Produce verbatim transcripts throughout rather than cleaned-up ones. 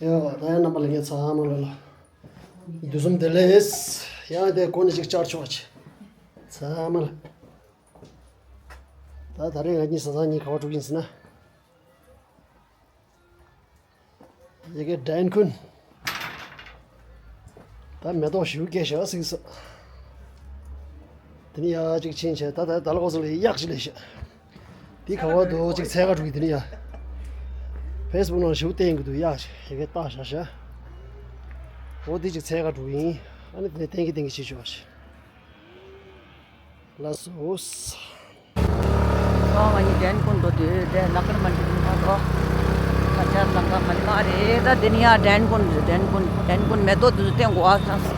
ཡ། ད་ཡང་རྣམ་པ་ལྷན་རྒྱས་ཚང་མ་ལ་ལ། དུས་གསུམ་བདེ་ལེགས། ཡང་དེ་གོ་ནས་ཅིག་བཅར་ཆོག་ཅིག་ཚང་མ་ལ། ད་ད་རེས་ང་གཉིས་བཟའ་ཚང་གཉིས་ག་པར་འགྲོ་གི་ཡིན་ཟེར་ན། ཡ་གི་ཌན་ཁུན། ད་མེ་ཏོག་ཞེ་པོ་སྐྱེས་ཤག་ཟེར་གི་སོང་། དེ་ནས་ཡར་ཅིག་ཕྱིན་བྱས། ད་ད་ད་ལོ་ཁོ་ཚོ་ལ་གཡག་ཅིག་སླེབས་ཤག། དེ་ག་པར་འདུག་ཅིག་འཚོལ་ག་འགྲོ་གི། དེ་ནས་ཡར་ཕེ་སི་བུག་ནང་ཞེ་པོ་བསྟན་གི་འདུག། གཡག་ཅིག་ཡ་གི་བཏགས་བཞག་ཤག། འོ་དེ་ཅིག་འཚོལ་ག་འགྲོ་གི་ཡིན། ཨ་ནི་དེ་ནས་བསྟན་གི་བསྟན་གི་བྱེད་ཆོག་ཤག། ལགས་སོ། ང་གཉིས་ཌན་ཁུན་འགྲོ་དུས་དེ་ལ་ཀར་མན་ཌི་མ་གཏོགས་ས་ཆ་ལམ་ཁ་མ་ནི་མ་རེད། ད་དེ་ནས་ཡར་ཌན་ཁུན་རེད། ཌན་ཁུན། ཌན་ཁུན་མེ་ཏོག་དེ་ཚོ་བསྟན་དགོས་ཨ་ཁྱང་སི།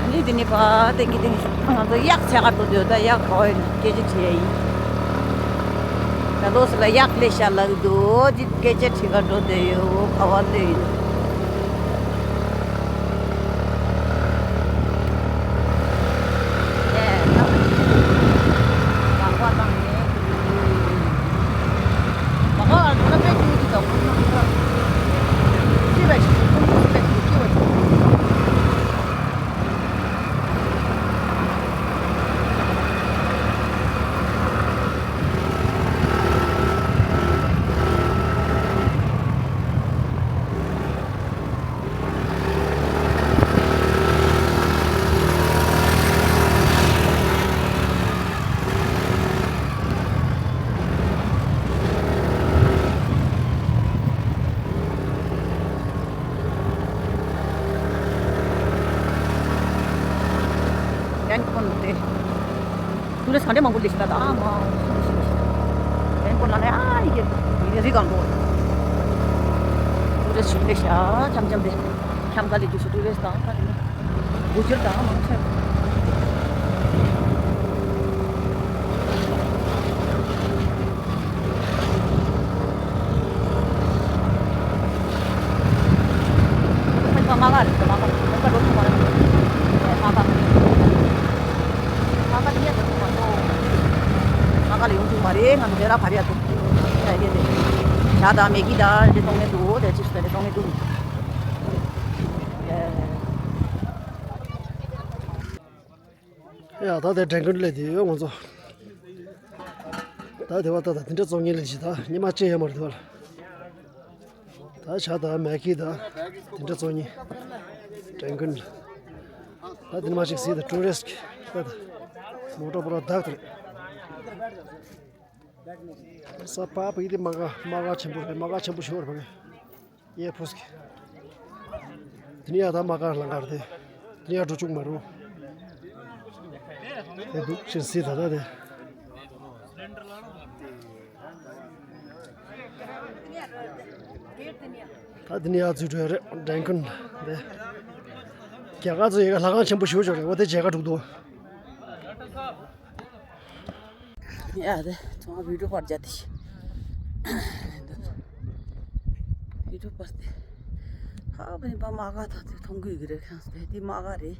ཨ་ནི་དེ་ནས་ཕར་བསྟན་གི་བསྟན་གི་ང་ཚོ་གཡག་འཚོལ་ག་འགྲོ་དུས། ད་གཡག་ག་པར་ཡོད་ན་སྐད་ཆ་དྲིས་ཡ་ཡིན། ད་ལོ་སི་ལ་གཡག་སླེབས་ཤག་ལབ་འདུག། ཅིག་སྐད་ཆ་དྲི་ག་འགྲོ་བསྡད་ཡོད། ག་པར་སླེབས་ཡོད། ཌན་ཁུན་དེ། ཊུ་རི་སི་ག་འདྲ་མང་པོ་སླེབས་ཤག་ད། ཨ་མ། ཌན་ཁུན་ལ་ནི་ཨ་ཡི་གེ་ཡི་གེ་རི་གང་འགྲོ། ཊུ་རི་སི་ཞིག་སླེབས་ཤག་འཆམ་འཆམ་དེ། འཆམ་ག་ལེ་རྒྱུགས་སུ་ཊུ་རི་སི་དང་ཁ་དེ་ནི་འུ་ཅག་དང་མང་ཆེ། ཞྭ་དང་མེ་གི་དང་རེ་གཏོང་ནས་འདུག། དེ་ཅིག་རེ་གཏོང་ནས་འདུག། ཡ། ད་དེ་ཌན་ཁུན་སླེབས་དུས་ང་ཚོ། ད་དེ་བ་ད་ད་དེ་འདྲ་བཙོང་མཁན་སླེབས་ཤག། ད་ཉི་མ་གཅིག་ཡོད་མ་རེད་དེ་བ་ལ། ད་ཇ་དང་མེ་གི་དང་དེ་འདྲ་བཙོང་མཁན་ཌན་ཁུན་ལ། ད་དེ་ནས་མར་ཅིག་གཟིགས་དང་། ཊུ་རི་སི་ཊི་ད་ད་མོ་ཊ་པོ་ར་བདག་དེ་རེད། ས་པ་པ་ཡི་དེ་དམག་སྒར། དམག་སྒར་ཆེན་པོ་རེད། དམག་སྒར་ཆེན་པོ་ཞིག་རེད་པ། ཨེར་ཕོར་སི་གི། དེ་ནས་ཡར་ད་དམག་སྒར་ལམ་ཁ་རེད་དེ། དེ་ནས་ཡར་འགྲོ་བཅུག་མ་རུང་། དེ་འདུག་ཕྱིན་སྲིད་ད་ད་དེ། ད་དེ་ནས་ཡར་འཛུལ་འགྲོ་ཡ་རེད། ཌན་ཁུན་དེ། རྒྱ་གར་ཚོ་ཡི་གེ་ལྷ་ཁང་ཆེན་པོ་ཞིག་ཅིག་རེད། འོ་དེ་མཇལ་ཁ་འགྲོ་གི་འདུག། ཡ་དེ་ཚང་མ་བི་ཌིའོ་པར་རྒྱག་དེ། བི་ཌིའོ་པར་དེ། ཧ་བ་ནི་པ་དམག་སྒར་ད་དེ་མཐོང་གི་ཡོད་ཀྱི་རེད། ཁྱེད་རང་ཚོ་དེ་དེ་དམག་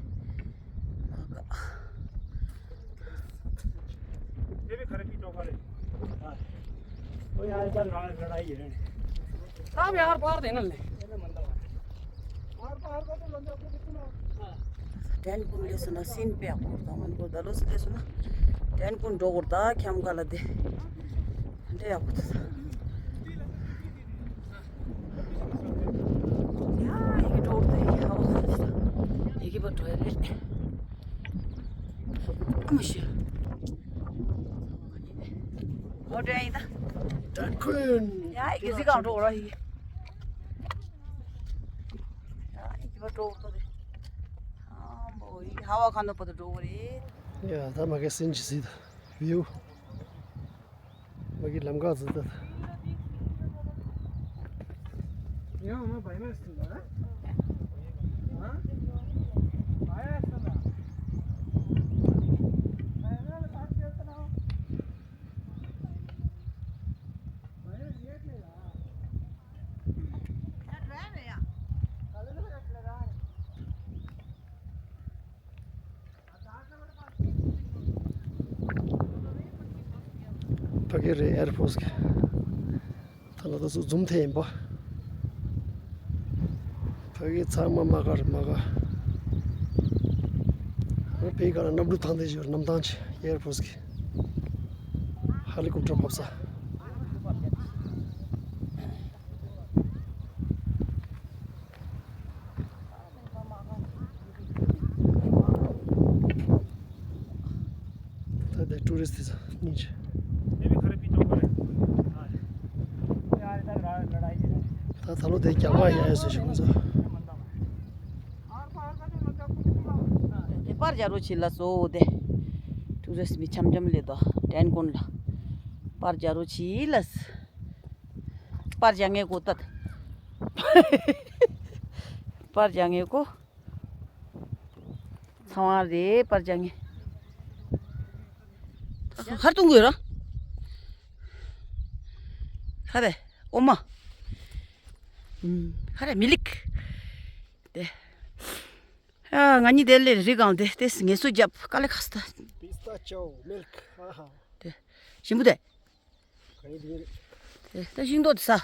སྒར་རེད། དམག་སྒར། ཌན་ཁུན་སླེབས་སོང་ན་སིན་དཔེ་ཡག་པོ་འདུག། ད་ང་ཚོ་ད་ལོ་སི་སླེབས་སོང་ན་ཌན་ཁུན་འགྲོ་དགོས་རེད། ད་ཁྱམས་ཁ་ལ་དེ་འདྲ་ཡག་པོ་འདུག། ཡ་ཡི་གེ་འགྲོ་དགོས་རེད། ད་ཡི་གེ་ཧ་བ་ཁ་ལ་ད་ཡི་གེ་པ་འགྲོ་ཡ་རེད། ཨ་མ་ཤི། འོ་འདྲ་ཡིན་ད། ཌན་ཁུན། ཡ་ཡི་གེ་གཟིགས་གང་འགྲོ་ར་ཡི་གེ། ཡ་ཡི་གེ་པ་འགྲོ་དགོས་རེད། ཨ་མོ་ཡི་གེ་ཧ་བ་ཁ་ནོ་པ་དུ་འགྲོ་དགོས་རེད། ཡ་ད་མ་གི་སིན་ཅི་སི་ད་བིའུ། མ་གི་ལམ་ཁ་ཟིག་ད། ཕ་གི་རེད། ཨེར་ཕོར་སི་གི། ད་ལྟ་ད་སུ་འཛུམ་ཐེ་ཡིན་པ། ཕ་གི་ཚང་མ་མ་དགའ་རེད་མ་དགའ། ཕ་གི་ག་ལ་གནམ་གྲུ་ཐང་དེ་ཞོར་གནམ་ཐང་ཆེ་ཨེར་ཕོར་སི་གི་ཧེ་ལི་ཀོབ་ཊར་བབས་ས། ད་ལྟ་ཊུ་རི་སི་ཊི་དེ་ཚོ་སྙིང་རྗེ། ད་ད་ལོ་དེ་རྒྱ་གར་ཡ་ཡ་ཟེར་ཞིག་ཁོང་ཚོ། དེ་པར་རྒྱག་རོགས་བྱེད་ལ་སོ་དེ། ཊུ་རི་སི་ཊི་མི་འཆམ་འཆམ་སླེབས་དོ་ཌན་ཀོན་ལ། པར་རྒྱག་རོགས་བྱེད་ལ། པར་རྒྱག་ངེས་གོ་ད། པར་རྒྱག་ངེས་གོ། ཚང་བ་རེད་པར་རྒྱག་ངེས། ཧར་གཏོང་དགོས་ར། ཧ་རེ་ཨོ་མ། ཧ་རེ་མི་ལིག་དེ། ཨ་ང་གཉིས་དེ་ལས་རི་སྒང་དེ་དེ་ངལ་གསོ་རྒྱབ་དཀའ་ལས་ཁག་སྟ། པི་སྟ་ཅོ་མིལ་ཀི་ཧ་ཧ། དེ་ཞིམ་པོ་དེ། དེ་ད་ཤིང་ཏོག་དེ་ས།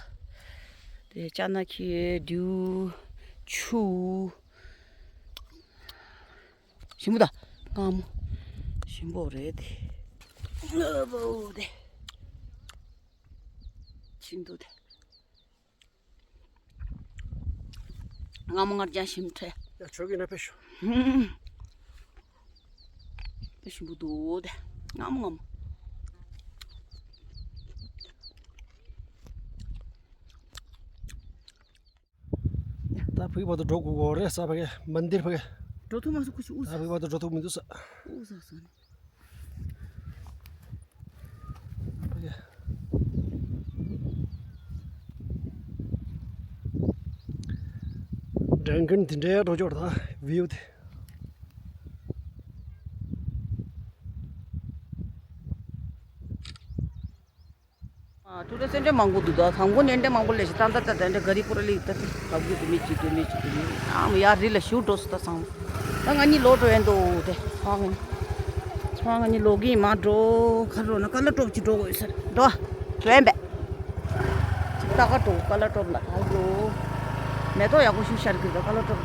དེ་ཅ་ན་ཁི་རྡེའུ་ཆུ། ཞིམ་པོ་ད། མངར་མོ། ཞིམ་པོ་རེད་དེ། ལ་བོ་དེ། ཤིང་ཏོག་དེ། མངར་མོ་མངར་རྒྱང་ཞིམ་ཁྲེ། ཡ་ཆོག་གི་ན་ཕེ་ཤོ། དཔེ་ཞིམ་པོ་འདུག་དེ། མངར་མོ་མངར་མོ། ད་ཕ་གི་བར་དུ་འགྲོ་དགོས་གོ་རེད་ས་ཕ་གི་མན་དིར་ཕ་གི། འགྲོ་ཐུབ་མ་སོང་ཁུ་ཤི་ཨུ་ད་ཕ་གི་བར་དུ་འགྲོ་ཐུབ་མི་འདུག་ས། ཨུ་ས་ས་ནི། ཕ་གི། འགྲན་མཁན་དེ་འདྲའི་འགྲོ་ཆོག་ད་བིའུ་དེ། ཨ་ཊུ་རི་སི་ཊི་མང་པོ་འདུག་ད་ཚང་པོ་ནན་ཏན་མང་པོ་ལས་ཞིག་ཏན་ཏན་ཏན་ཏན་ག་རི་པུ་ར་ལི་ད་ཏི་ཨ་བུ་དུ་མི་ཅི་དུ་མི་ཅི་དུ་མི་ཨ་མ་ཡ་རི་ལ་ཞུ་འགྲོ་སུ་ད་ཚང་ད་ང་གཉིས་ལོ་འགྲོ་ཡན་དུ་དེ་ཚང་ངན་ཚང་ང་གཉིས་ལོ་གིན་མ་འགྲོ་ཁ་རོ་ན་ཀ་ལ་ཀྲོབ་ཅི་འགྲོ་དགོས་ས་འགྲོ་ལོན་པས་ཅི་ད་ག་འགྲོ་ཀ་ལ་ཀྲོབ་ལ་ད་འགྲོ་མེ་ཏོག་ཡག་པོ་ཞུ་ཤར་གི་ད་ཀ་ལ་ཀྲོབ་ལ་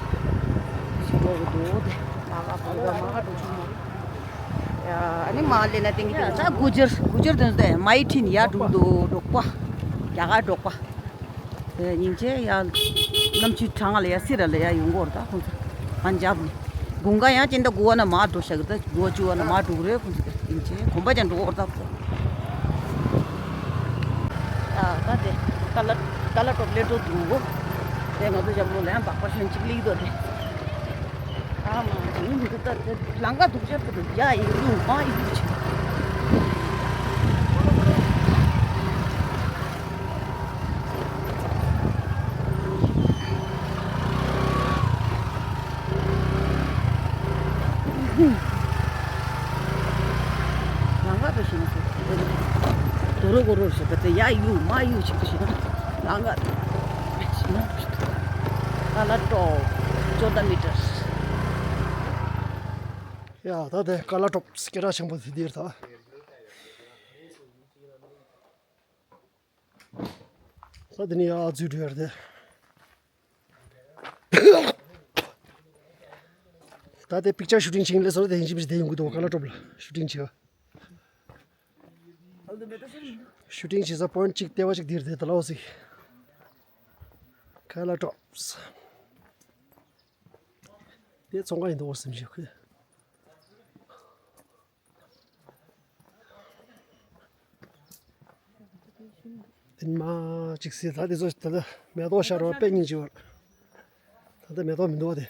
ཞིག་འགྲོ་གི་འདུག་དེ་མ་ག་ག་མ་ག་འགྲོ་ཆུང་མ། ཡ། ཨ་ནི་མ་ལེ་ན་ཏིང་གི་ཏིང་ད་གུ་ཇར་གུ་ཇར་དོན་ཏེ་མའི་ཁྲིན་ཡ་འགྲོ་འདུག་འབྲོག་པ། རྒྱ་གར་འབྲོག་པ། དེ་སྙིང་རྗེ་ཡ། གནམ་ཆུ་གྲང་ལ་ཡ་སི་ར་ལ་ཡ་ཡོང་གོ་ར་ད་ཁོང་ཚོ་ཨན་ཇབ་ནི། དགུན་ཁ་ཡང་ཅི་འདྲ་དགུ་བ་ན་མ་འགྲོ་ཤ་གི་ད་དགུ་བ་བཅུ་བ་ན་མ་འགྲོ་གི་རེད་ཁོང་ཚོ་དེ་སྙིང་རྗེ་གོམ་པ་ཅན་འགྲོ་གོ་ར་ད་ཁོ། ད་ད་དེ་ཀ་ལ་ཀ་ལ་ཀྲོབ་ལེ་འགྲོ་འདུག་དེ་ང་ཚོ་ཞབས་ལོ་ལ་ཡང་སྦག་པ་ཤོན་ཅིག་ལིག་དོ་དེ། ཨ་མ་ཡིན་འདི་ལྟ་དེ་ལང་ཀ་འདུག་ཤར་དུ་ཡ་ཡི་ཡུ་མ་ཡི་ཆེ། ལང་ཀ་དུ་ཞིང་སུ་དོ་རུ་གོ་རུ་ཞིག་གི་ཡ་ཡུ་མ་ཡུ་ཆིག་ཏུ་ཞིག་ལང་ཀ་དུ་ཞིང་ཀ་ལ་ཏོ་ཅོ་ད་མི་ཏར། ཡ་ད་དེ་ཀ་ལ་ཏོབ་སྐད་གྲགས་ཆེན་པོ་དེ་འདིར་ད། ས་དེ་ནི་ཡ་འཛུལ་འགྲོ་ཡ་རེད་དེ། ད་དེ་པིག་ཅར་ཤུ་ཊིང་བྱེད་ལས་སོ་དེ་ཡིན་གཅིག་མིན་གཅིག་དེ་ཡོང་གི་འདུག་ཀ་ལ་ཏོབ་ལ་ཤུ་ཊིང་བྱེད། ཤུ་ཊིང་བྱེད་ས་པོ་ཡིན་ཊི་གཅིག་ལྟེ་བ་གཅིག་འདིར་དེ་ད་ལོ་སི། ཀ་ལ་ཏོབ། དེ་ཚོང་ཁང་ཡིན་འདུག་སེམས་ཤིག་ཁུ། དེ་མ་གཅིག་སི་ད་དེ་ཚོ་ད་ལྟ་མེ་ཏོག་ཤར་བ་དཔེ་སྙིང་རྗེ་བ། ད་ལྟ་མེ་ཏོག་མི་འདུག་བ་དེ།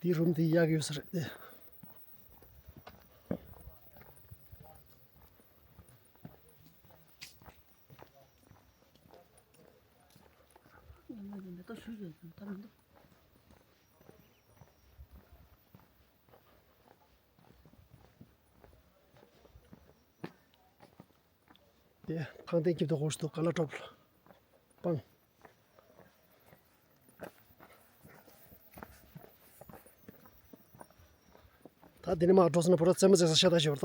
དེ་རུམ་དེ་གཡག་ཡོད་ས་རེད་དེ། དེ་ཐང་སྟེང་སྐྱིབས་དུ་ཧོར་སྟོད་ཀ་ལ་ཏོབ་ལ་སྤང་། ད་འདི་ནས་མར་འགྲོ་སོང་ན་བུ་ར་རྩེད་མོ་རྩེ་ས་ཤ་སྟག་ཞིག་ཡོད་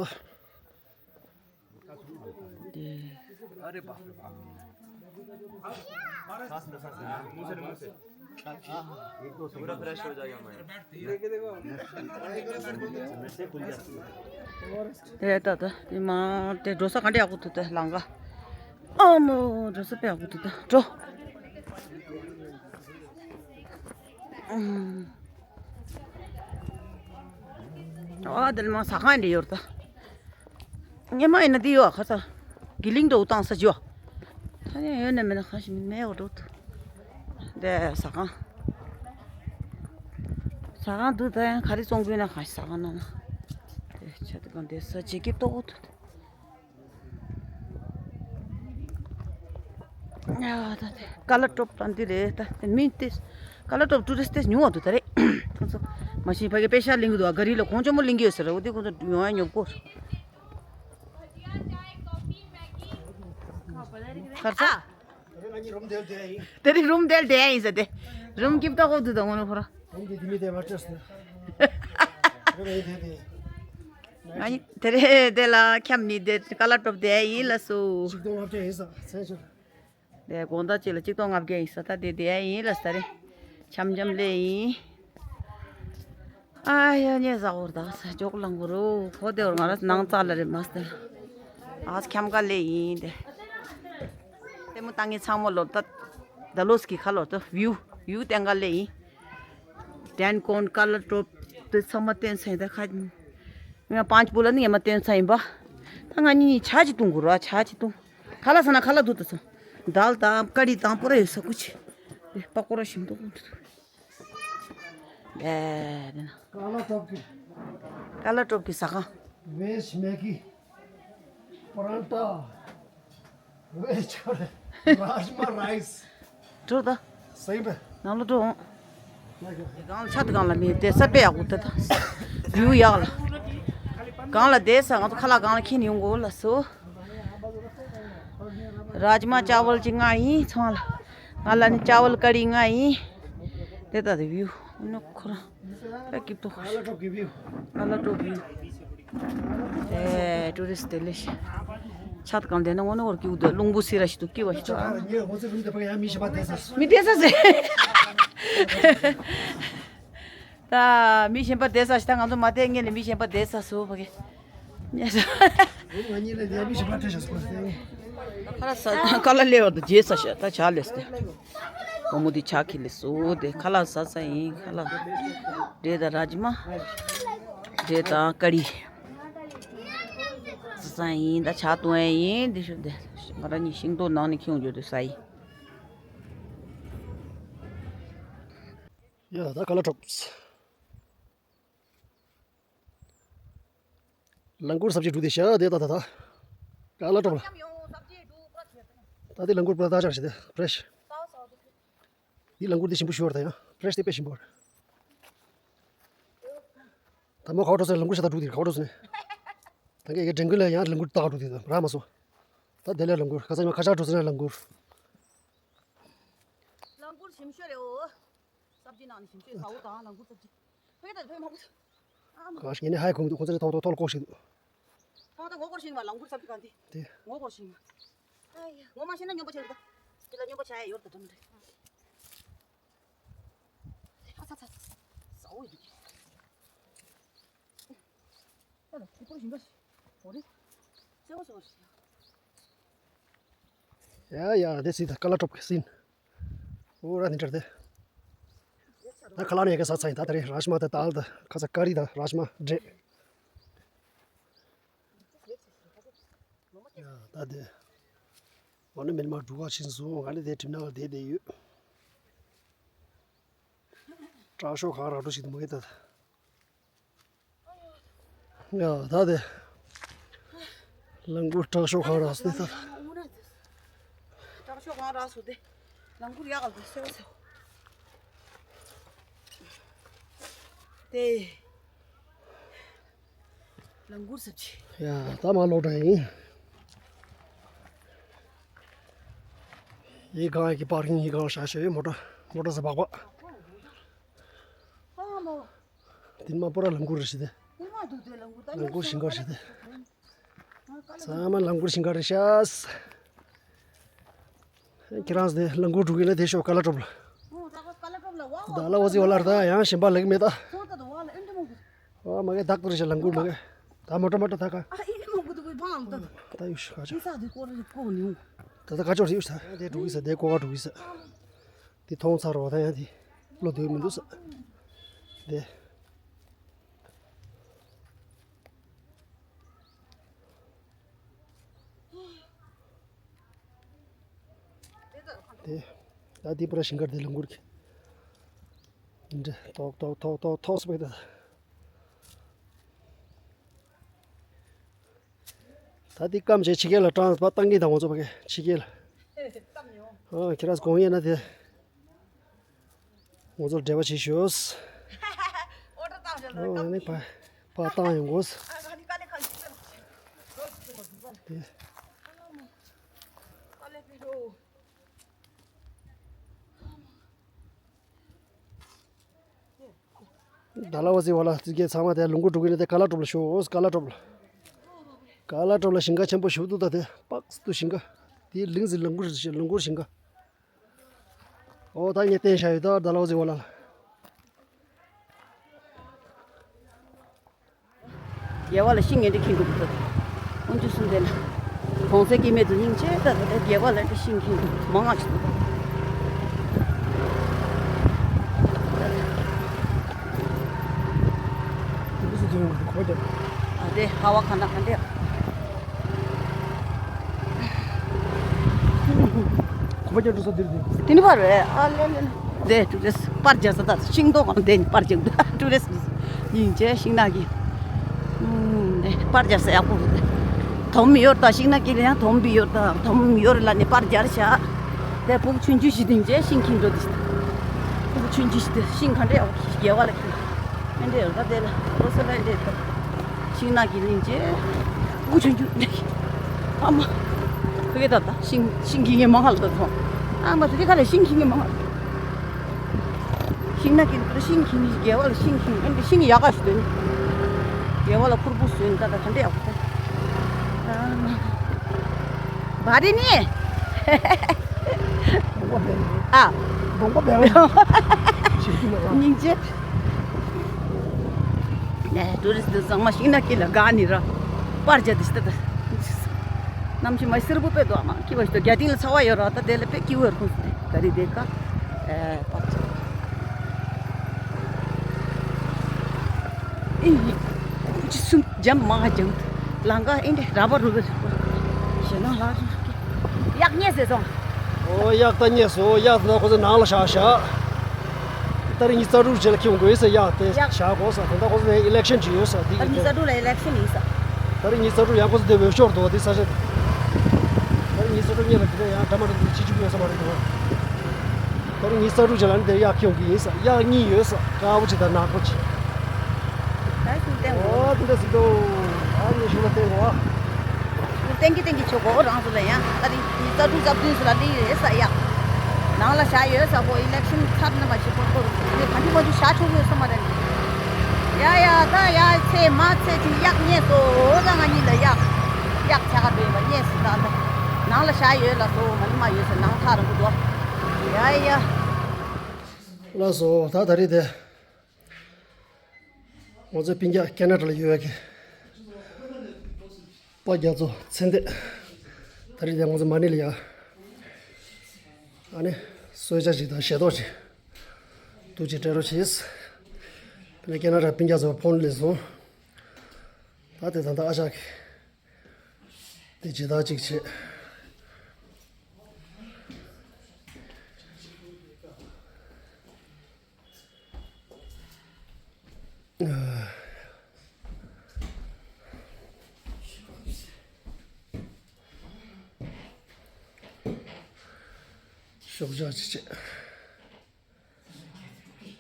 རེད་ད། དེ། དེ་ད་ད་དེ་མ་དེ་འགྲོ་ས་ག་འདྲ་ཡག་པོ་འདུག་ད་ལམ་ཁ། ཨ་མོ་འགྲོ་ས་དཔེ་ཡག་པོ་འདུག་ད་འགྲོ། ཨམ། ཨ་དེ་ལ་མ་ཟ་ཁང་འདྲ་ཡོད་ད། སྔོན་མ་ཡིན་ན་འདི་ཡོད་ཁ་ས། གི་ལིང་འགྲོ་བཏང་ས་ཅོ། ད་ནི་ཡོད་ནི་མེད་ན་ཁ་ཞིག་མེད་འོ་འགྲོ་ཐུ། འདི་ཟ་ཁང་། ཟ་ཁང་འདུག་ད་ཡང་ག་རེ་བཙོང་དགོས་ན་ཁ་ཞིག་ཟ་ཁང་ནང་ན། དེ་ཆ་དེ་གང་དེ་ས་ཅིག་གི་ལྟོ་གོ་ཐུ། ཡ་ད་དེ་ཀ་ལ་ཀྲོབ་ད་འདི་རེད་ད་དེ་མི་དེ། ཀ་ལ་ཀྲོབ་ཊུ་རི་སི་ཊི་དེ་ཉུང་བ་འདུག་ད་རེད། ཁོང་ཚོ་མ་གཞི་ཕ་གི་པེ་ཤ་ལེན་གི་འདུག་ཨ་ག་རི་ལ་གོང་ཆེན་མོ་ལེན་གི་ཡོད་ཟེར་ར་འོ་དེ་ཁོང་ཚོ་ཡོང་ཡ་ཉོབ་གོ། གར་ས། དེ་རིང་རུམ་དེར་བསྡད་ཡིན་ཟེར་ཏེ། རུམ་སྐྱིབས་ཏོག་གོ་འདུག་ད་ངོ་ནོ་ཕོ་ར། ང་ཡི་དེ་རེད་དེ་ལ་འཁྱམ་ནི་དེ་ཀ་ལ་ཀྲོབ་དེ་ཡིན་ལ་སུ། ཆིག་སྟོང་ལྔ་བརྒྱ་ཡིན་ས་ཚན་ཆུར། དེ་དགོང་དག་ཅིག་ལ་ཆིག་སྟོང་ལྔ་བརྒྱ་ཡིན་ས་ད་དེ་དེ་ཡིན་ལ་ས་རེད། འཆམ་འཆམ་ལེ་ཡིན། ཨ་ཡ་ཉེ་ཟ་འོར་ད་ས་ཇོག་ལང་གོ་རོ་ཁོ་དེ་འོར་ང་ར་ནང་ཙ་ལ་རེད་མ་སྟེ། ཨ་འཁྱམ་ག་ལེ་ཡིན་དེ། ལྟད་མོ་ལྟ་ངེ་ཚང་མ་ལོར་ད། ད་ལོ་སི་ཁི་ཁ་ལོར་ད་བིའུ་བིའུ་བསྟན་ག་ལེ་ཡིན། དྲན་ཀོན་ཀ་ལ་ཀྲོབ་དེ་ཚང་མ་བསྟན་ཚང་ཡིན་ད་ཁ། ང་པང་ཅི་པོ་ལ་ནི་ངས་མ་བསྟན་ཚང་ཡིན་པ། ད་ང་གཉིས་ཆ་ཅིག་བཏུང་དགོས་ར་ཆ་ཅིག་བཏུང་། ཁ་ལག་ཟ་ན་ཁ་ལག་འདུག་ད་སོང་། དཱལ་དང་ཀ་རི་དང་པོ་ར་ཡོད་ས་ཀུ་ཅི། དེ་པ་ཀོ་ར་ཞིམ་འདུག་འདུག་ཨེ་དེ་ན། ཀ་ལ་ཀྲོབ་ཀི། ཀ་ལ་ཀྲོབ་ཀི་ཟ་ཁང་། ཝེཇ་མེ་གི། པ་རན་ཏ། ཝེཇ་ཀ་རེ། རཱཇ་མ་རའི་སི། འགྲོ་ད། སེམས་པས། ནང་ལ་འགྲོ་འོང་། སྒང་ལ་ཆ་དེ་སྒང་ལ་མི་བསྡད་ས་དཔེ་ཡག་པོ་འདུག་ད། བིའུ་ཡག་ལ། སྒང་ལ་བསྡད་ས་ང་ཚོ་ཁ་ལག་སྒང་ལ་འཁྱེར་ནས་ཡོང་དགོས་ལ་སོ། རཱཇ་མ་ཅ་ཝལ་གཅིག་ང་ཡིན་ཚང་ལ། ང་ལ་ནི་ཅ་ཝལ་ཀ་རི་ང་ཡིན། དེ་ད་དེ་བིའུ། ཨ་ནི་ཁོ་རང་། ད་སྐྱིད་པོ། ཀ་ལ་ཀྲོབ་ཀི་བིའུ། ཀ་ལ་ཀྲོབ་བིའུ། ཨེ་ཊུ་རི་སི་ཊི་དེ་ལས་ཤི། ཆ་དེ་སྒང་བསྡད་ན་ངོ་ནི་འོར་སྐྱིད་པོ་འདུག་རླུང་བུ་སི་ར་ཞིག་འདུག་སྐྱིད་པ་ཞིག་འདུག་ཨ། ངས་ཁོང་ཚོའི་རུམ་དེ་ཕ་གི་ཡང་མི་གཞན་པ་བསྡད་ས་སོ། མི་བསྡད་ས་ཟེར། ད་མི་གཞན་པ་བསྡད་ས་ཞིག་ད་ང་ཚོ་མ་བསྡད་སྔོན་ལ་མི་གཞན་པ་བསྡད་ས་སོ་ཕ་གི། ཉེ་ས། ང་གཉིས་ལ་ཡང་མི་གཞན་པ་བསྡད་ས་སོ་ཟེར། ཁ་ལག་ཟ་ཁ་ལག་ལས་བར་དུ་རྗེས་ས་ཞིག་ད་ཇ་ལས་སྟེ། བུ་མོ་འདི་ཇ་ཁི་ལི་སུ་དེ་ཁ་ལག་ཟ་ས་ཡིན་ཁ་ལག་འབྲས་དང་རཱཇ་མ། འབྲས་དང་ཀ་རི། ཟ་ས་ཡིན་ད་ཇ་བཏུང་ཡ་ཡིན་འདི་ཤོད་དེ། ང་རང་གཉིས་ཤིང་ཏོག་ནང་ནས་ཁྱོང་འཇོག་དེ་ཟ་ཡིན། ཡ་ད་ཀ་ལ་ཀྲོབ། ལ་མགུར་སབ་ཇི་འགྲོ་དེ་ཤ་དེ་ད་ད་ད། ཀ་ལ་ཀྲོབ་ལ། ད་དེ་ལ་མགུར་པུ་ར་ད་ཆར་ཞིག་དེ་ཕྲེཤ། འདི་ལ་མགུར་དེ་ཞིམ་པོ་ཞུ་བར་ད་ཡང་ཕྲེཤ་དེ་དཔེ་ཞིམ་པོ་རེད། ད་མོ་ཁ་བ་འགྲོ་ས་ལ་མགུར་ས་ད་འགྲོ་དེ་ཁ་བ་འགྲོ་ས་ནས། ད་གའི་གའི་དྲན་ཁུལ་ལ་ཡང་ལ་མགུར་ད་འགྲོ་དེ་ད་ར་མ་སོ། ད་དེ་ལས་ལ་མགུར་ཁ་ས་ཉི་མ་ཁ་ཆག་འགྲོ་ས་ན་ལ་མགུར། ལ་མགུར་ཞིམ་ཤོས་རེད་འོ། སབ་ཇི་ནང་ནས་ཞིམ་ཤོས་ཟ་འོ་དང་ལ་མགུར་སབ་ཇི། ཕ་གི་ད་ཕ་གི་མང་པོ་འདུག་ཨ་མ། ག་ཞིག་ངས་ནི་ཧའི་ཁུང་དུ་ཁོང་ཚོ་ནི་ཐོག་ཐོག་ཐོག་ལ་ལྐོག་ཞིག་འདུག་ཐོག་ད་ངོ་སྐོར་ཞིག་མ་ལ་མགུར་སབ་ཇི་གང་དེ། དེ། ངོ་སྐོར་ཞིག་མ། ཨ་ཡ། ངོ་མ་ཤེས་ན་སྨྱོན་པ་ཆགས་ཀྱི་འདུག་དེ་ལ་སྨྱོན་པ་ཆགས་ཡ་ཡོད་ད་འདྲ་མི་འདྲ། ཨ་ཚ་ཚ་ཚ། ཟ་འོ་ཡི་འདུག་ཨ་ལ་ཁྱི་པོ་ཞིམ་པ་ཞིག་འོ་རེད། སེ་བ་སེ་བ་ཞིག་ཡ་ཡ་དེ་སི་ད་ཀ་ལ་ཀྲོབ་ཀི་སིན། ཨོ་ར་ནི་འདྲ་དེ། ད་ཁ་ལག་ནས་ཡ་གི་ཟ་ཚ་ཡིན་ད་ད་རེད་རཱཇ་མ་དང་དཱལ་དང་ཁ་ཚ་ཀ་རི་དང་རཱཇ་མ་འབྲས། ཡ་ད་དེ། འོ་ན་མེན་མ་འབྲུ་ག་ཕྱིན་སོང་ང་ནི་དེ་གྲིབ་ནག་ལ་བསྡད་བསྡད་ཡོད། དྲག་ཤོས་གང་རག་འགྲོ་ཞིག་ཏུ་མ་གི་ད། ཡ་ད་དེ། ལ་མགུར་དྲག་ཤོས་གང་རག་སོང་ད། དྲག་ཤོས་གང་རག་སོང་དེ། ལ་མགུར་ཡག་ག་ལ་སེ་བ་སེ་བ། དེ། ལ་མགུར་སབ་ཇི། ཡ་ད་མ་ལོག་འདྲ་ཡིན། ཡི་གང་གི་པར་ཀིང་ཡི་གང་ཤ་ཤ་ཡོད་མོ་ཊ་མོ་ཊ་ས་སྦག་སྦག་ཨ་མོ། དེ་མ་པོ་ར་ལ་མགུར་རེད་ཤི་དེ། དེ་མ་ ལ་མགུར་ཞིང་ཁ་རེད་དེ། ཚང་མ་ལ་མགུར་ཞིང་ཁ་རེད་ཤག་ཁྱེད་རང་ཚོ་དེ་ལ་མགུར་འགྲོ་གི་ན་དེ་ཤོག་ཀ་ལ་གྲོབ་ལ། ད་ལ་འོ་ཟི་འོ་ལར་ད་ཡང་གཞན་པ་ལེགས་མེད་ད། ཨ་མ་གི་བདག་ཏུ་རེ་ཤ་ལ་མགུར་མ་གི། ད་མོ་ཊ་མོ་ཊ་ད་ག་ད་ཡུ་ཤ་ག་ཆ། ད་ད་ག་ཅོར་ཡུ་ཤ་ད་དེ་འགྲོ་གི་ས་དེ་ཀོ་ག་འགྲོ་གི་ས། དེ་མཐོང་ཚར་བ་ད་ཡང་དེ་བློ་འདོད་མི་འདུག་ས། དེ། དེ། ད་དེ་པུ་ར་ཞིང་ཁར་དེ་ལ་མགུར་གྱི། འདྲ་ཏོག་ཏོག་ཏོག་ཏོག་ཏོག་སུ་པེ་ད། ད་དེ་སྐམ་བྱས་ཕྱི་རྒྱལ་ལ་ཀྲང་པ་བཏང་གིན་དང་ང་ཚོ་ཕ་གི་ཕྱི་རྒྱལ་ལ། ཨ་ཁྱེད་རང་ཚོ་གོང་ཡིན་ན་དེ། ང་ཚོར་འབྲེལ་བ་བྱེད་ཤོག་ཨོ་ནི་ཕ་ཕ་བཏང་ཡོང་དགོས། དེ། ད་ལ་བ་ཟི་བ་ལ་ཙི་གེ་ཚང་མ་དེ་ལུང་གུ་འགྲོ་གི་ནི་དེ་ཀ་ལ་གྲོབ་ལ་ཤོག་ཀ་ལ་གྲོབ་ལ། ཀ་ལ་གྲོབ་ལ་ཞིང་ཁ་ཆེན་པོ་ཞུ་འདུག་ད་དེ་པགས་སུ་ཞིང་ཁ། དེ་ལིང་ཟི་ལུང་གུ་ལུང་གུ་ཞིང་ཁ། ཨོ་ད་ངས་བསྟན་བཞག་ཡོད་ད་ད་ལོ་ཟི་འོ་ལ། རྒྱལ་བ་ལ་ཤིང་ངན་འདྲ་ཁྱེར་འགྲོ་གི་འདུག་དཀོན་མཆོག་གསུམ་ལྡན་ན། གོང་ས་སྐྱེ་མེད་དུ་སྙིང་རྗེ་ད་ད་རྒྱལ་བ་ལ་འདྲ་ཤིང་ཁྱེར་འགྲོ་མང་ང་ཞིག་འདུག་ཨ་དེ་ཧ་བ་ག་ན་ག་འདྲ། ཁོ་པ་ཀྱང་འགྲོ་ས་འདིར་འདི། དེ་ནི་པར་རེད་ཨ་ལེ་ལེ་ལེ། དེ་ཀྲུ་རེས་པར་རྒྱག་ས་ད་ཤིང་ཏོག་གང་དེ་ནི་པར་རྒྱག་འདུག་ཀྲུ་རེས་ཡིན་ཅེ་ཤིང་ནག་གི། ཨུམ་དེ་པར་རྒྱག་ས་ཡག་པོ་རེད། དོམ་ཡོད་ད་ཤིང་ནག་གི་ལ་ཡང་དོམ་བི་ཡོད་ད་དོམ་ཡོད་ལ་ནི་པར་རྒྱག་ཤ། དེ་ཕུག་ཆུང་ཆུང་ཞིག་དེ་ཅེ་ཤིང་ཁྱིམ་འགྲོ་དེ་ཤི། ཕུག་ཆུང་ཆུང་ཞིག་དེ་ཤིང་གང་འདྲ་ཡག་པོ་ཞིག་རྒྱལ་བ་ལ་ཁྱིམ། ཨེ་འདྲས་ཡོད་ད་དེ་ལ་ལོ་སོ་ལ་ཨེ་འདྲས་ད། ཤིང་ནག་གི་གླིང་རྗེ། ཨུ་ཆུང་ཆུང་། ཨ་མ། ཁ་གེ་ད་ད་ཤིང་ཤིང་གི་ངའི་མ་ཧ་ལ་ད་ཐོང་། ཨ་མ་དེ་རི་ཁ་ལ་ཤིང་གི་ངའི་མ་ཧ་ལ། ཤིང་ནག་གི་ཤིང་གི་ངའི་རྒྱལ་བ་ལ་ཤིང་གི་ཨེ་འདྲས་ཤིང་ཡག་ག་ཞུ་དོན། རྒྱལ་བ་ལ་ཁུར་པོ་བཟོས་ནི་ད་ད་ད་འདྲས་ཡག་པོ་ད། ཨ་མ། བ་རི་ནི། ཨ། གདོང་པ་བེ་རི། སྙིང་རྗེ། ནས་ཏུ་རི་སི་ཏུ་ཚང་མ་ཤིང་ནག་གི་ལ་དགའ་ནི་ར། པར་རྒྱག་དི་ཤི་ཏ་ཏ། གནམ་གཤིས་མ་སེར་པོ་དཔེ་འདུག་ཨ་མ་སྐྱིད་པ་ཞིག་འདུག་རྒྱ་ཏིང་ལ་ཚ་བ་ཡོད་ར་ད་དེ་ལ་དཔེ་སྐྱིད་པོ་ཡོད་ཁུངས་སུ་དེ་ག་རི་དེ་ཀ་ཨེ་པར་རྒྱག་ཨི་ཡི། ཅི་སུམ་འཇམ་མ་འཇམ། ལང་ཀ་ཨིན་དེ་ར་བ་རུ་བེ་ཞེ་ན་ལ་རུ་གཡག་རྙེད་ཟེར་སོང་། ཨོ་གཡག་ད་རྙེད་སོང་། གཡག་ད་ཁོ་ཚོ་ནང་ལ་བཞག་བཞག་ད་རིང་ཉི་ཤུ་རྩ་དྲུག་རྗེས་ལ་ཁྱེར་དགོས་ས་གཡག་དེ་གཡག་བཞག་དགོས་ས་དེ་ད་ཁོ་ཚོ་ནས་ཨི་ལེག་ཤན་ཅིག་ཡོད་ས་དེ་ད་ཉི་ཤུ་རྩ་དྲུག་ལ་ཨི་ལེག་ཤན་ཡིན་ས། ད་རིང་ཉི་ཤུ་རྩ་དྲུག་ཡང་ཁོ་ཚོ་དེ་འོས་ཤོར་འདུག་དེ་ས་ཆ་དེ། ད་རིང་ཉི་ཤུ་རྩ་དྲུག་གཉིས་ལ་དེ་འདྲ་ཡང་འདྲ་མ་འདྲ་དེ་ཕྱི་འཇུག་ཡོད་ས་མ་རེད་འདུག་ད་རིང་ཉི་ཤུ་རྩ་དྲུག་རྗེས་ལ་ནི་དེ་གཡག་ཁྱེར་དགོས་ཡིན་ས། གཡག་གཉིས་ཡོད་ས། དཀར་པོ་ཅིག་དང་ནག་པོ་ཅིག་ད་ཤིང་བསྟན་འོ་དེ་འདྲ་ཟིག་འདུག་ཨ་ནི་ཤུགས་ལ་བསྟན་གོ། ཨ་ནི་བསྟན་གྱི་བསྟན་གྱི་ཆོག་གོ་རང་ཚོ་ལ་ཡང་ད་རིང་ཉི་ཤུ་རྩ་དྲུག་རྩ་བདུན་ཚོ་ལ་སླེབས་ཡོད་ས་ཡ། ནང་ལ་བཞག་ཡོད་ས་ཧོ། ཨི་ལེག་ཤན་ཚར་ན་མ་ཤི་ཁོ་ཁོ་ནི་ག་འདྲ་མ་འདྲ་བཞག་ཆོག་ཡོད་ས་མ་རེད། ཡ་ཡ་ད་ཡ་ཚེ་མ་ཚེ་ཅིག་གཡག་རྙེད་སོ། འོ་ད་ང་གཉིས་ལ་གཡག་གཡག་ཆ་ག་འདོད་པ་རྙེད་སོ། ད་ད་ནང་ལ་བཞག་ཡོད་ལ་སོ། མ་ནི་མ་ཡོད་ས་ནང་ཐག་རིང་པོ་འདུག་ཡ་ཡ། ལགས་སོ་ད་ད་རེས་དེ། ང་ཚོའི་སྤུན་ཀྱག་ཁེ་ན་ཌ་ལ་ཡོད་ཡ་གི་པ་རྒྱ་མཚོ་ཚེ་འདས། ད་རེས་ཀྱང་ང་ཚོ་མ་ཎི་ལ་ཡ། ཨ་ནི་གསོལ་ཇ་ཞིག་དང་ཞལ་ཏོག་ཅིག་ཐུགས་རྗེ་སྤྲད་རོགས་བྱེད། དེ་ནས་ཁེ་ན་ཌ་སྤུན་ཀྱག་ཚོ་ཕོན་སླེབས་སོང་། ད་དེ་ད་ལྟ་ཨ་ཅག་གི་དེ་ཇི་ལྟར་ཅིག་བྱེད། ཤོག་བྱང་ཅིག་བྱེད།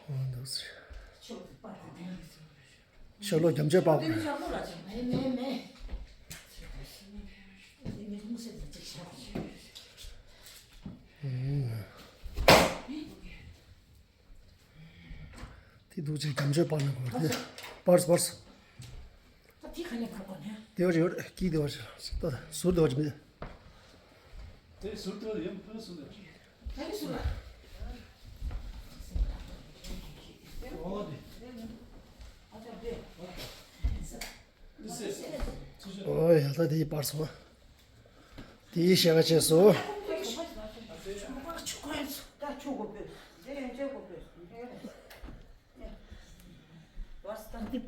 ཨོ་འདུག་སེ། ཤོ་ལོ་རྒྱ་མཚོའི་པགས་པ། དེ་འདུག་ཅིག་རྒྱ་མཚོའི་པགས་ན་གོ་དེ། པར་སི་པར་སི། ཁ་ནས་ཁ་གོ་ནས། དེ་བ་ཞིག་ཡོད་རེད། སྐྱིད་དེ་བ་ཞིག་ཟུར་དུ་བ་ཞིག་མེད། དེ་ཟུར་དུ་ཡོད། ཕུ་ཟུར་དུ། ད་ནི་ཟུར་ལ། ཨོ་དེ། ཨོ་ཡ། ད་དེའི་པར་སོང་། དེའི་ཤེས་ཀ་བྱས་སོ། ད་ཆུ་གོ་ཕུད། དེ་ཡོན་ཆད་གོ་ཕུད། འདི་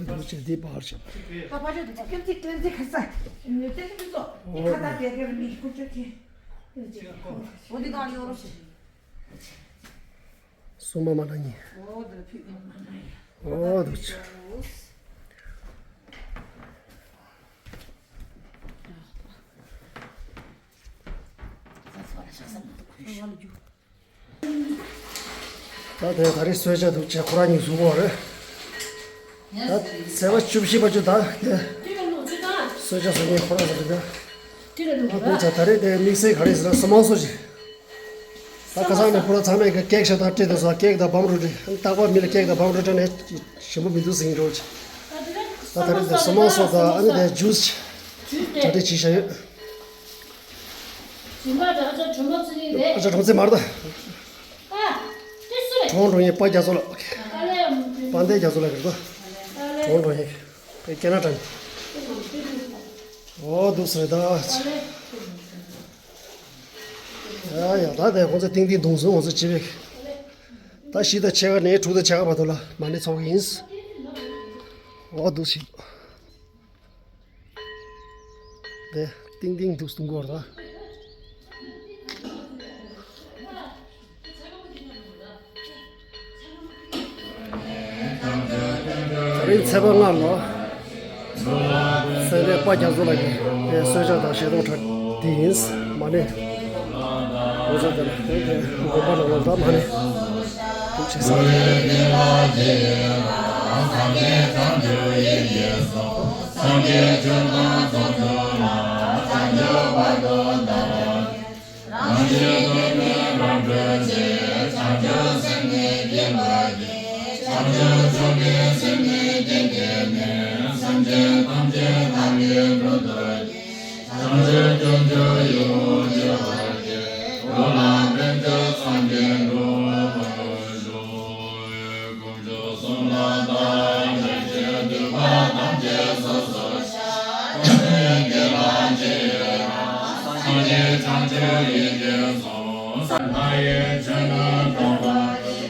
འདུག་ཅེས་འདི་པར་བྱས། ད་པར་བྱས་འདུག་ཅེས་ཀེམ་ཙི་ཀེམ་ཙི་ཁ་ས། ནི་ཏེ་ཏེ་ཏེ་ཙོ། འདི་ཁ་ད་དེ་གེར་མི་ཁུ་ཅོ་ཁེ། འོ་འདི་གང་ཡོང་རོགས་ཞེས། སུ་མ་མ་ན་ཉི། འོ་འདི་ཕི་མ་མ་ན་ཉི། འོ་འདུག་ཅེས། ད་དེ་ད་རེས་གསོལ་ཇ་འདུག་ཅེས་ཁོ་རང་གཉིས་བཟུང་བ་རེད། ད་ཚེས་པ་བཅུ་བཞི་པ་ཅུ་ད་དེ་གསོལ་ཇ་བཟོ་མཁན་ཁོ་རང་ཟེར་རེད། ད་འདུག་ཅེས་ད་རེས་དེ་དམིགས་བསལ་ག་རེ་ཟེར་ན་སོ་མང་སོ་ཅིག་ད་ཁ་སང་ནས་ཁོ་རང་ཚང་མས་ཀྱི་ཀེག་ཤ་དང་སྤྲད་དེ་སོ་ཀེག་དང་བམ་རོ་སྤྲད་རྟག་པར་མི་ལ་ཀེག་དང་བམ་རོ་སྤྲད་ནས་ཞིམ་པོ་མི་འདུག་ཟེར་གྱི་འགྲོ་ཅིག་ད་ད་རེས་དེ་སོ་མང་སོ་དང་ཨ་ནི་དེ་ཇུས་གྲ་སྒྲིག་བྱས་བཞག་ཡོད། ཇིན་པ་དང་ཨ་ཅག་གྲོ་མ་ཚེ་རིང་རེད། ཨ་ཅག་གྲོང་ཚེ་མར་ད། ཨ། དེ་སུ་རེད། གྲོང་གྲོང་ཡིན་པ་རྒྱ་མཚོ་ལགས། ཨ་ལེ། དཔལ་ལྡན་རྒྱ་མཚོ་ལགས་རེད་ད། ཨ་ལེ། གྲོང་གྲོང་ཡིན། དེ་སྐད་ན་དྲན། འོ་འདུག་ཟེར་ད། ཨ་ལེ། ཡ་ཡ་ད་དེ་ཁོང་ཚོ་ཏིང་ཏིང་དུང་སུ་ཁོང་ཚོ་བྱེད་པའི། ད་བཞི་དང་ཕྱེད་ཀ་ནས་དྲུག་དང་ཕྱེད་ཀ་བར་དུ་ལ་མ་ཎི་ཚོགས་ཀྱི་ཡིན། འོ་འདུག་ཟེར། དེ་ཏིང་ཏིང་འདུག་སྟོང་སྐོར་ལ། ད་རིང་ཚེས་པ་ལྔ་ལོ། སེ་འབྲས་དཔལ་རྒྱ་མཚོ་ལགས་ཀྱི་དེ་གསོལ་ཇ་དང་བཞེས་སྟོང་གྲ་འདི་ཡིན། མ་ཎི། འོ་ཟེར་དེ་ལ་དེ་དེ་དགོན་པ་ནང་ལ་ད་མ་ཎི། འདུག་བྱེད་ས། སངས་རྒྱས་བྱོན་དང་ཚོགས་འཁོར་ལ། བྱང་ཆུབ་བར་དུ་བདག་སློབ་ཅིང་། རང་གཞན་དོན་མེད་རབ་བགྲོད་ཅིང་། བྱང་ཆུབ་སེམས་ནི་བསྐྱེད་པར་བགྱི། བྱང་ཆུབ་མཆོག་གི་སེམས་ནི་བསྐྱེད་བགྱིས་ནས། སེམས་ཅན་ཐམས་ཅད་བདག་གིས་སྒྲོལ་དུ་བགྱི། བྱང་ཆུབ་སྤྱོད་མཆོག་ཡིད་འོང་སྤྱོད་པར་བགྱི། འགྲོ་ལ་ཕན་ཕྱིར་སངས་རྒྱས་འགྲུབ་པར་ཤོག། དཀོན་མཆོག་གསུམ་ལ་བདག་སྒྲུབ་ཕྱིར། འདོད་པ་ཐམས་ཅད་སོ་སོར་བཤགས། ཀུན་ནས་དགེ་ལ་རྗེས་ཡི་རང་། སངས་རྒྱས་བྱང་ཆུབ་ཡི་གེ་གསུམ། ལྷ་ཡི་ཆོས་ནི་སྟོང་པ་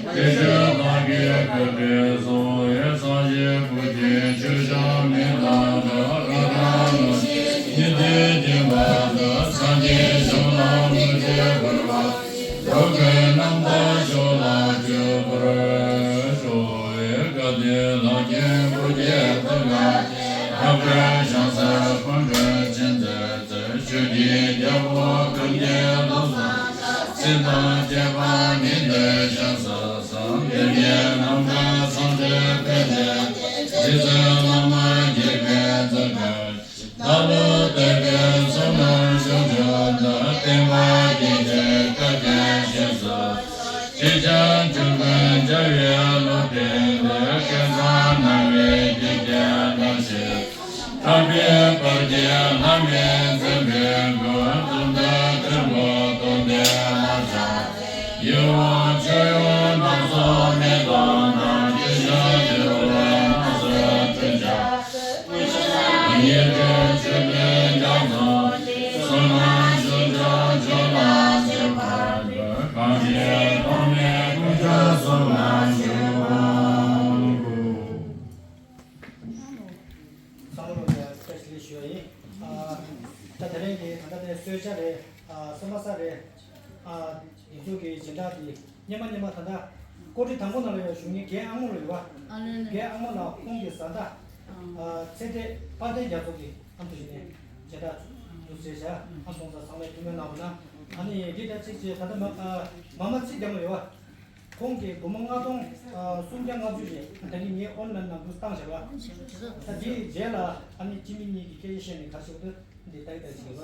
ཉིད། དེ་ཕྱིར་བདག་གིས་བཀུར་སྟི་གསུངས། ཡེ་སངས་རྒྱས་བུ་ཁྱོད་ཆོས་བཤད་མི་ལ་སྒྲོགས། བཀའ་དང་ལུང་བཞིན་ཉན་ཏེ་བསྟེན་པ་དང་། སངས་རྒྱས་བྱོན་ལ་མི་འབྲལ་བར་བགྱི། འགྲོ་ཀུན་རྣམ་དག་ཕྱོགས་ལ་སྤྱོད་པར་ཤོག། སྐལ་ལྡན་ལྷ་ཀྱི་བུ་ཁྱོད་ཐུགས་ལ་ཐབས་མཁས་ཞང་ས་སྐུ་མགྲོན་ཆེན་མཛད་ཚེ། ཆོས་ཀྱི་རྒྱལ་པོ་ཀུན་མཁྱེན་ལོ་ཙཱ་བཀའ། སྲིད་དང་བཅས་པ་མི་འབྲལ་ཞབས་སུ་བཟུང་། དེ་ཉིད་ནམ་མཁའ་སངས་རྒྱས་དཔལ་ལྡན་འདས། རྗེ་བཙུན་བླ་མ་དགྱེས་པའི་མཛད་པ། བདག་བློ་གཏད་པས་བསོད་ནམས་ཤུགས་ཆུང་དུ། བསྟན་པ་རྒྱས་བྱེད་བཀའ་བཀྱོན་ཞབས་སུ་མཆི། ཁྲིད་བྱང་ཆོས་ཀུན་རྒྱལ་བའི་བློ་གཏད་དེ། བསྐལ་བཟང་སྣང་བའི་རྒྱུད་ཀྱི་དགའ་བཞི། ཐར་པའི་བར་གྱི་ལྷ་མིའི་མཛད་པའི་མགོན། གཙུག་ཏོར་མཐོན་པོ་སྟོང་ལྡན་ལ་བཅར་ཏེ། ཡིད་འོང་མཆོད་ཡོན་སྣ་ཚོགས་མེ་ཏོག་དང་། ཀུན་ཤེས་འདུས་པའི་སྣང་སྲིད་ཀུན་ཁྱབ། ཡི་གེ་མཆོད་པའི་རྒྱ་མཚོ་འདི། བསོད་ནམས་ཤུགས་ཆུང་མཆོག་ལ་གཟིགས་པར་འདོད། གང་ཞིག་ཐོགས་མེད་དཀོན་མཆོག་གསུམ་ལ་ཞུགས་པར་བསྐུལ། བསམ་བློ་བཏང་བའི་བཀྲ་ཤིས་བདེ་ལེགས་ཞུ་བ་ཡིན། ཨ། ད་དེ་རིང་གི་ད་ལྟ་དེ་གསོལ་ཇ་རེད། ཨ། སོ་མ་ས་རེད། ཨ། དེ་ཚོ་གི་སྦྱིན་བདག་དེ་སྔོན་མ་སྔོན་མ་ད་ལྟ་ཀོ་ཊི་དང་པོ་ནང་ལ་ཡོད་བཞུགས་མཁན་རྒན་ཨ་མོ་ལ་ཡོད་པ། ཨ་ལེ་ལེ། རྒན་ཨ་མོ་ལ་ཁོང་གི་བཟའ་ཟླ། ཨ། ཚེ་འདས་དཔལ་ལྡན་རྒྱ་མཚོ་གི་ཨ་མདོ་ཞིག་ནས་མཇལ་དར་ཚུར་བསྩལ་བཞག་ཨ་སོང་ཙང་ཚང་མས་ཐུགས་སྨོན་གནང་རོགས་གནང་། ཨ་ནི་འདི་ལྟར་ཚིག་ཅིག་ད་ལྟ་མ། ཨ། མ་མ་ཚིག་རྒྱབ་ལ་ཡོད་པ། ཁོང་གིས་སྒོར་མོ་ལྔ་སྟོང་སུམ་བརྒྱ་ལྔ་བཅུ་ཞིག་ད་ནི་ངས་ཨོན་ལན་ནང་དུ་བཏང་བཞག་པ། ད་འདིའི་རྗེས་ལ་ཨ་ནི་སྤྱི་མི་གཉིས་ཀྱིས་སྐད་ཆ་བཤད་ནས་ག་རེ་ཞིག་འདུག་འདི་ཏག་ཏག་ཞིག་ཡོད་པ།